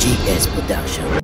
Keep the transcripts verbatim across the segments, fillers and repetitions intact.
P S Production.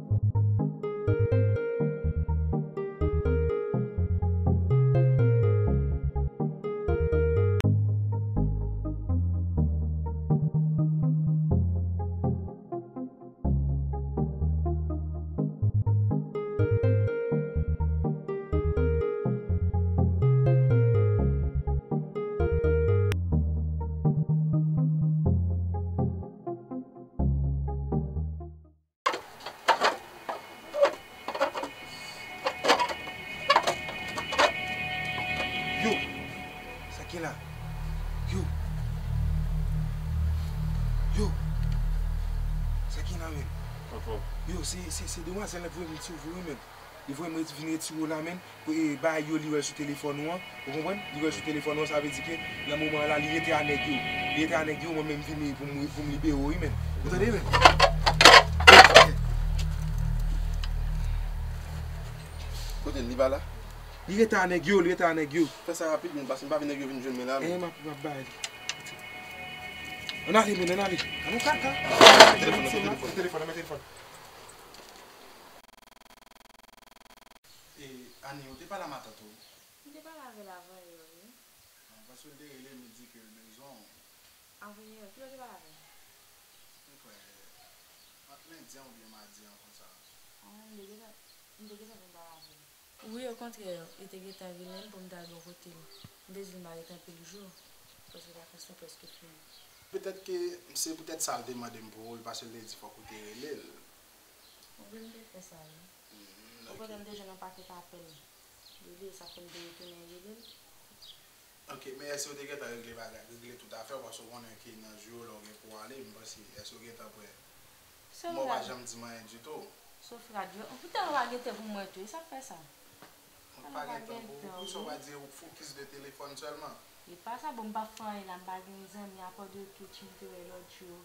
Yo! Sa k gen la? Yo! Yo! Sa k gen la, menm? Yo, se, se, se demwazèl la k voye m sou vou, wi, menm. Li voye m ret-, vin retire w la, menm. Pou, e, bagay yo li wè sou telefòn ou an. Ou konprann? Li wè sou telefòn ou an, sa vle di ke nan moman an la, li rete a nèg yo. Li rete a nèg yo, mwen menm vini pou m, pou m libere w, wi, menm. Ou tande, menm? Kote l, li pa la? Li rete a nèg yo, li rete a nèg yo. Fè sa rapid, menm, paske m pa vle nèg yo vin jwenn mwen la, menm. E, m ap, m ap bay li. Ann ale, menm, ann ale. Ann kaka. Telefòn, telefòn, telefòn, telefòn. E, Ani, ou te pale a matant ou? M te pale avè l avanyè, wi. Ah, paske l te rele m, li di ke l bezwen w. Avanyè, kilè w te pale avè l? Mwen kwè, ant lendi an oubyen madi an konsa. Ah, m te gentan, m te gentan fin pale avè l. Wi, okontrè, li te gentan rele m pou m t al bò kote l. M te di l m pa ret anpil jou, paske vakans lan prèske fini. Petèt ke se poutèt sa l te mande m pou ou l, paske l te di fòk ou te rele l. Wi, m te fè sa, wi. Mm, okontrè, m te jwenn yon pakèt apèl. Li di sa fè m te retounen rele l. Ok, men èske w te gentan regle bagay, regle tout afè w, paske w konnen ke nan jou yo, lè w gen pou w ale, m panse, èske w gentan prè? Mwen w pa janm di m anyen ditou. Sof rad yo. Poutan w pa gen tan pou mwen tou, e sa k fè sa? Mwen pa gen tan pou ou, poukisa w pa di ou fokis de telefòn sèlman? E pa sa, bon, m pa fè anyen la, m pa gen zanmi, apa de ke Tim te wè lòt jou.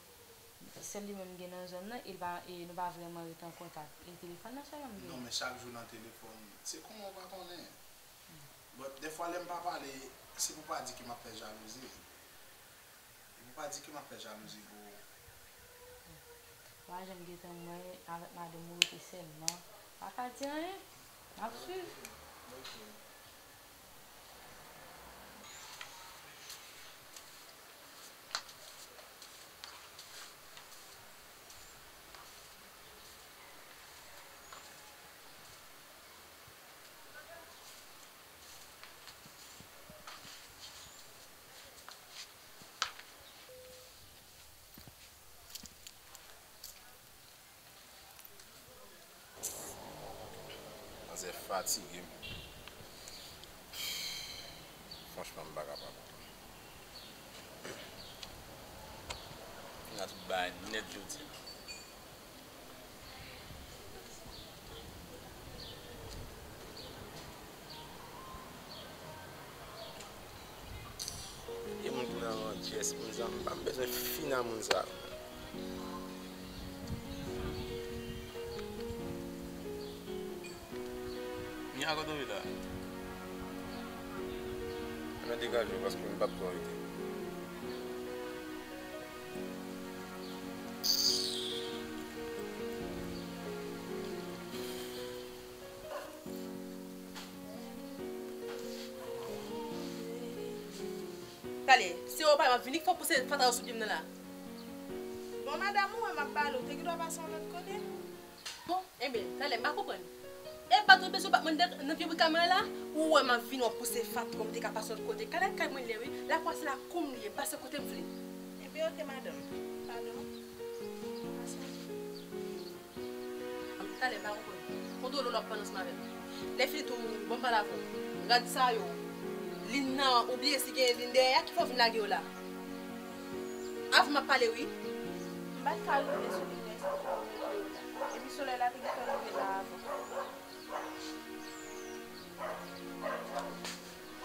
Sèl li menm m gen nan zòn nan, e l pa, e nou pa vrèman ret an kontak. E telefòn nan sèlman m gen. Non, men chak jou nan telefòn, se kòman w pa konnen? But, dèfwa, lè m pa pale, se pou pa di ke m ap fè jalouzi. E pou pa di ke m ap fè jalouzi pou ou. Ou pa janm gentan wè avèk madanm ou rete sèlman. Pa ka di anyen. M ap swiv. Ok. Manzè fatige m. Franchman, m pa kapab. Fini ak tout bagay nèt jodi a. E moun ki nan Randyès, moun sa, m pa bezwen fini ak moun sa. Mia, kote w ye la? Ann degaje w, paske m p ap pran rete. Talè, se ou pale, m ap vini, fò pouse fatra yo sou pye m nan la. Bon, madanm, ou wè m ap pale, ou te gendwa pase yon lòt kote. Bon, enben, talè, m pa konprann. E pa twonpe sou batman nan pye bri kamera la, ou wè m ap vini, w ap pouse fatra, m te ka pase lòt kote. Kalè kay mwen lè wi, lakwa se lakou m li ye, m pase kote m vle. Enben, oke, madanm. Padon. Pase. Talè, m pa konprann. Kontwole w lè w ap pale ansanm avè m. Lè fini tou, ban m pale avè w. Rad sa yo, lin nan, ou bliye si gen lin dèyè a, ki fè w vin lage yo la? Avè m ap pale, wi. M pa t ka rive sou lin nan, se pou mete yo la. Epi solèy la te gentan rive la avan.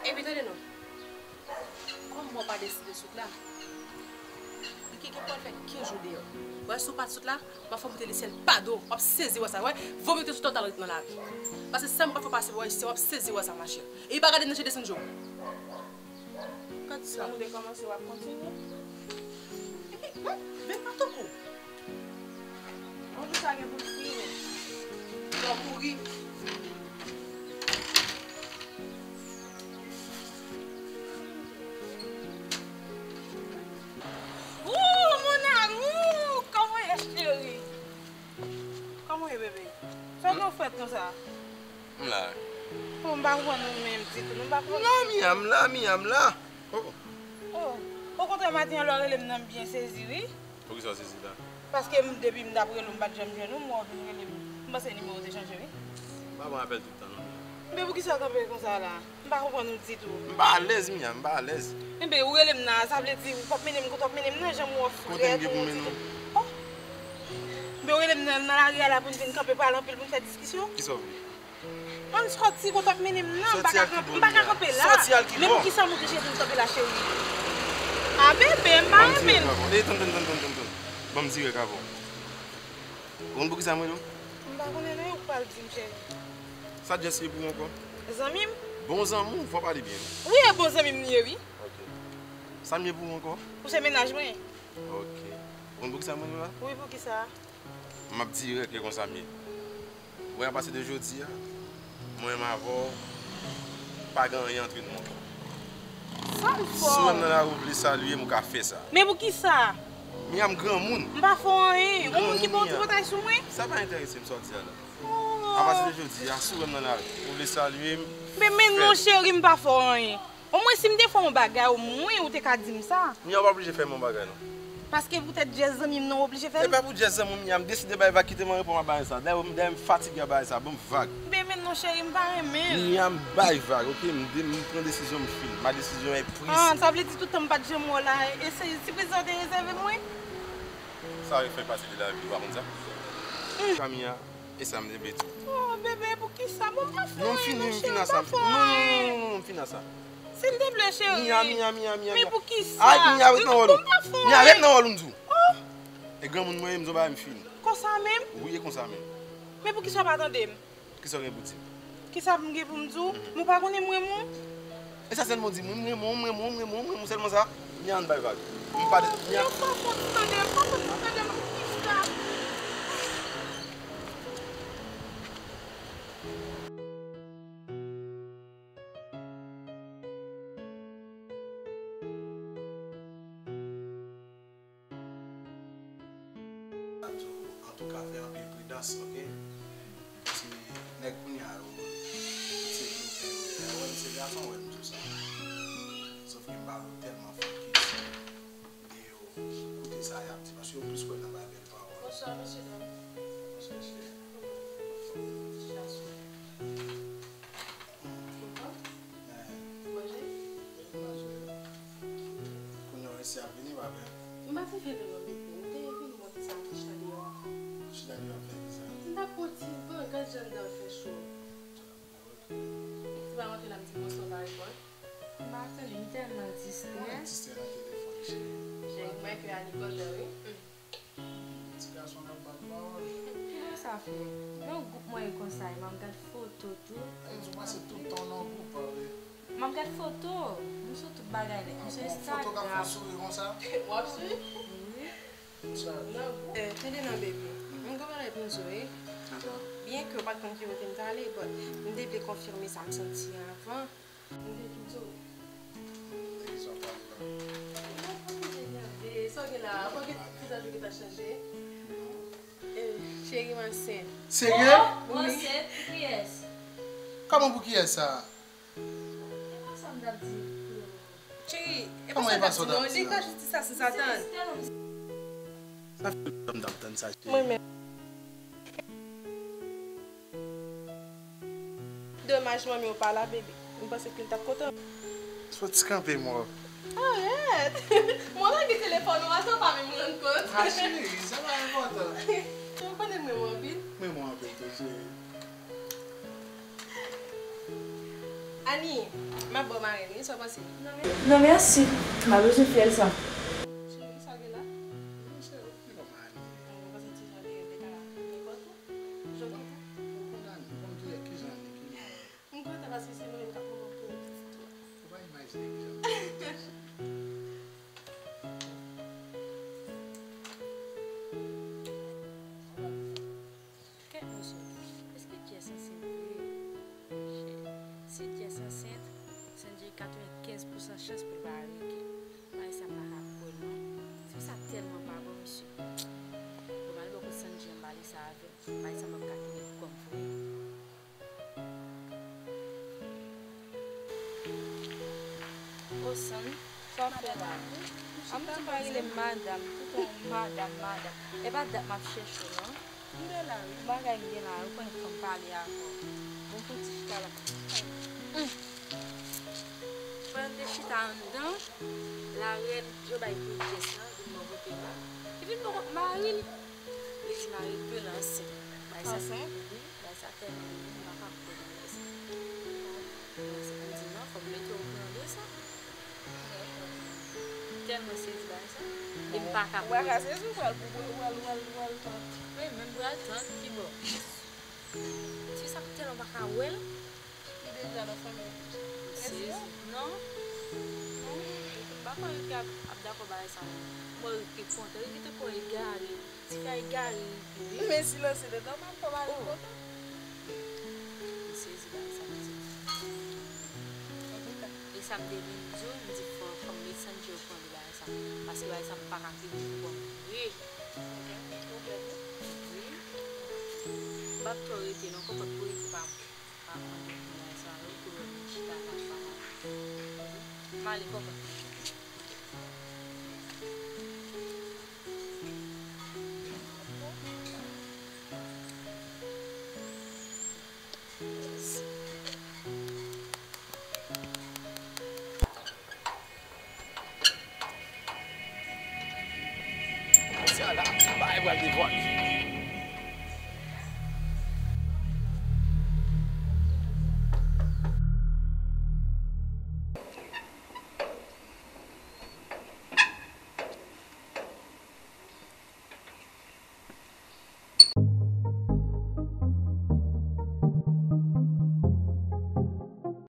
Epi tande non, kòm mwen pa deside sot la, li gen, gen pou al fè kenz jou deyò. Wè, si w pa t sot la, m ap fè w moute lesyèl padon, w ap sezi wè sa, wè. Vòmye w te sot la, w t al ret nan lari. Paske sa m pral fè w pase, wè, se w ap sezi wè sa, machè. E li pa gade nan je desann je w. Gad sa. Ou te kòmanse, w ap kontinye? Epi, hmm, vin pa tankou. Pou sa gen pou l fini. Lè w kouri. Ooh, mon amour! Kòman w ye, cheri? Kòman w ye, bebe? Sa w gen w frèt konsa? M la. Oh, m pa konprann ou menm ditou, non, m pa konprann. Non, Mia, m la, Mia, m la. Oh. Oh, okontrè, maten an, lè w rele m nan, m byen sezi, wi. Poukisa w sezi la? Paske m, depi m t ap rele w, m pa t janm jwenn ou, m wè w vin rele m. M panse nimewo w te chanje, wi. M pa pran apèl tout tan, non, Mia. Men poukisa w kanpe konsa la? M pa konprann ou ditou. M pa alèz, Mia, m pa alèz. Enben, ou rele m nan, sa vle di ou p ap mennen m kote w ap mennen m nan, jan m wè w frèt. Kote m gen pou mennen w? Oh! Enben, ou rele m nan, nan lari a la pou n vin kanpe pale anpil, pou n fè diskisyon? Kisa w vle? Ann sòti kote w ap mennen m nan, m pa ka kanpe, m pa ka kanpe la. Sòti al ki bò? Men poukisa m oblije vin kanpe la, cheri? A, bebe, m pa renmen l. Ban m di rèk avan. E, tann, tann, tann, tann, tann, tann. Ban m di rèk avan. Ou konn poukisa m rele w? M pa konnen non, ou pral di m, cheri. Sa Jess ye pou ou ankò? Zanmi m? Bon zanmi w, fò w pale byen. Wi, e bon zanmi m li ye, wi. Ok. Sa m ye pou ou ankò? Ou se mennaj mwen. Ok. Ou konn poukisa m rele w la? Wi, poukisa? M ap dirèk, e konsa m ye. Wè, apati de jodi a, mwen menm avè w, pa gen anyen antre nou ankò. Sa m fè w? Si w wè m nan lari, w vle salye m, ou ka fè sa. Men poukisa? Mia, m granmoun. M pa fè w anyen. Yon moun ki pa yon tripotay sou mwen? Sa pa enterese m sa w di a la. Oh. Apati de jodi a, si w wè m nan lari, ou vle salye m, fè l. Men, men non, cheri, m pa fè w anyen. Omwen si m te fè w yon bagay, omwen ou te ka di m sa. Mia, ou pa oblije fè m yon bagay, non. Paske poutèt Jess zanmi m nan, ou oblije fè l? E pa pou Jess zanmi w, Mia, m deside bay vag, kite m an repo, m ap bay sa. Dayè, m, dayè, m fatige a bay sa, ban m vag. Men, men non, cheri, m pa renmen l. Mia, m bay vag, ok? M de-, m pran desizyon, m fin. Ma décision est prise. Ah, sa vle di tout tan m pa t janm wè w la, e se sipriz sa w te rezève l mwen? Sa fè pati de lavi, ou pa konn sa? Camilla, e sa m te vle di w. Oh, bebe, poukisa? Bon, m pa fè anyen non, cheri, m pa fè anyen. Non, m fin a sa. Non, non, non, non, non, m fin a sa. Silteple, cheri. Mia, Mia, Mia, Mia. Men poukisa? Ay, Mia, ret nan wòl ou. Mia, ret nan wòl ou, m di w. Oh. E granmoun mwen ye, m di w bagay, m fin. Konsa menm? Wi, e konsa menm. Men poukisa w pa tande m? Kisa w gen pou di m? Kisa m gen pou m di w? Mhm. Men w pa konnen m renmen w? E sa sèlman w di m, wi, m renmen w, m renmen w, m renmen w, m renmen w, sèlman sa? Mia, ann bay vag. M pa de, Mia. Yon fason pou tande m, fason pou tande m, poukisa? Antouka, fè anpil pridans, ok? Ti nèg kounye a yo, se yo fè yo fè. Wè m se gason, wè m di w sa. Sòf ke m pa vle w tèlman fokis de yo koute sa y ap di, paske yo plis kwè nan bay bèl pawòl. Bonswa, mesye dam. Bonswa, cheri. Kòman? Ou fò? Ou fò? Manje? Manje. Kounye a w resi ap vini, pa vre? M pa t rive lè w vini. M te vini wè kisa m te chita deyò a. Chita deyò ap fè kisa? M t ap pran ti van, gad jan anndan an fè cho. Ti pa rantre la, m di bonswa pa reponn. M pa tande, m tèlman distrè. Mwen distrè nan telefòn, cheri. Cheri, m wè ke Ani kontan, wi. Ti gason nan bat pawòl. Ki bò sa fè? Nan gwoup mwen e konsa, e m ap gad foto tou. Ay, di w pase tout tan w nan gwoup, pa vre? M ap gad foto. M sou tout bagay nèt. M sou Instagram. Foto k ap fè w souri konsa? W ap sou? Wi. Nan gwoup. Eh, tande non, baby. M gen bagay pou m di w, wi. Byen ke w pa t konn ki kote m t ale, but m te vle konfime sa m santi avan. Mwen vle tou di w. De ki sa w pale la? Mwen pa vle nève. Sa w gen la? Fò gen ti vizaj ou gentan chanje. Eh, cheri, m ansent. Serye? Wi. Ou ansent? Pou kiyès? Kòman pou kiyès sa? E pa sa m t ap di pou. Cheri, e pa sa m t ap di non. Li pa jis di sa san sa tann. Sa fè lontan m t ap tann sa, cheri. Mwen menm. Domaj manmi w pa la, baby. M panse ke l t ap kontan. Soti kanpe, mò. Arèt! Mwen lage telefòn ou, atò w pa menm rann kont. Ah, cheri, sa pa enpòtan. Ou konnen m renmen w anpil. M renmen w anpil tou, cheri. Ani, m ap ba w marenn, wi, sa w panse? Non, mèsi. M pa bezwen fè l sa. Cheri, sa w gen la? Non, cheri, ou konn kòman Ani ye. Mwen panse ti jan li ye, te ka nenpòt ou. Jan w kontan? Ou konn Ani, ou konn ki, ki jan li, ki jan li. M kontan paske se mwen menm k ap pran pòt pou ou. Ou pa imajine ki jan li ye. Ou pa Ansent, Sanjay katrevenkenz pousan chans pou l pa arete. Bagay sa m pa ka kwè l non. Fi sa tèlman pa bon, mesye. Bon, m al bò kot Sanjay, m pale sa avè l. Bagay sa m p ap ka kenbe pou kò m vre. O San, sa w ap fè la? A m di pa rele m madanm, toutan w madanm, madanm. E pa dat m ap chèche w non. M gen la, wi. Bagay m gen la, ou konnen fò m pale avè w. Bon, fò w ti chita la. Hum. Pandan m te chita anndan, larèn, yo bay prensès lan, vin bò kote m la. Li vin bò kot mari l. Li di mari l ke l ansent. Bagay sa, ansent? Wi, bagay sa tèlman rive m, m pa ka kwè nan bagay sa. Li ansent, m di non, fò m mete w okouran de sa. Tèlman sezi bagay sa. E m pa ka kwè. Ou pa ka sezi, ou pral, ou pral, ou pral, ou pral, ou pral. Wi, men m pral tann ki bò. Ti sa tèlman pa ka wè l. Li deja nan fanmi. M sezi. Non. Non. M pa kwè Ricky ap, ap dakò bagay sa non. Mwen Ricky kontan. Ricky te kwè egare. Ti ka egare Ricky, wi. Men silans se te nòmal, fò mari kontan. M sezi bagay sa, m sezi. Antouka. E sa m te vin di w, m di fò, fò m desann je w pran de bagay sa. Paske bagay sa m pa ka kenbe pou kò m vre. Wi. M p ap twò rete non, konprann pou rete pa, pa mande pou bagay sa yo, pou yo vin chita la pa. M ale konprann. Mesye a la, bagay pral devwale.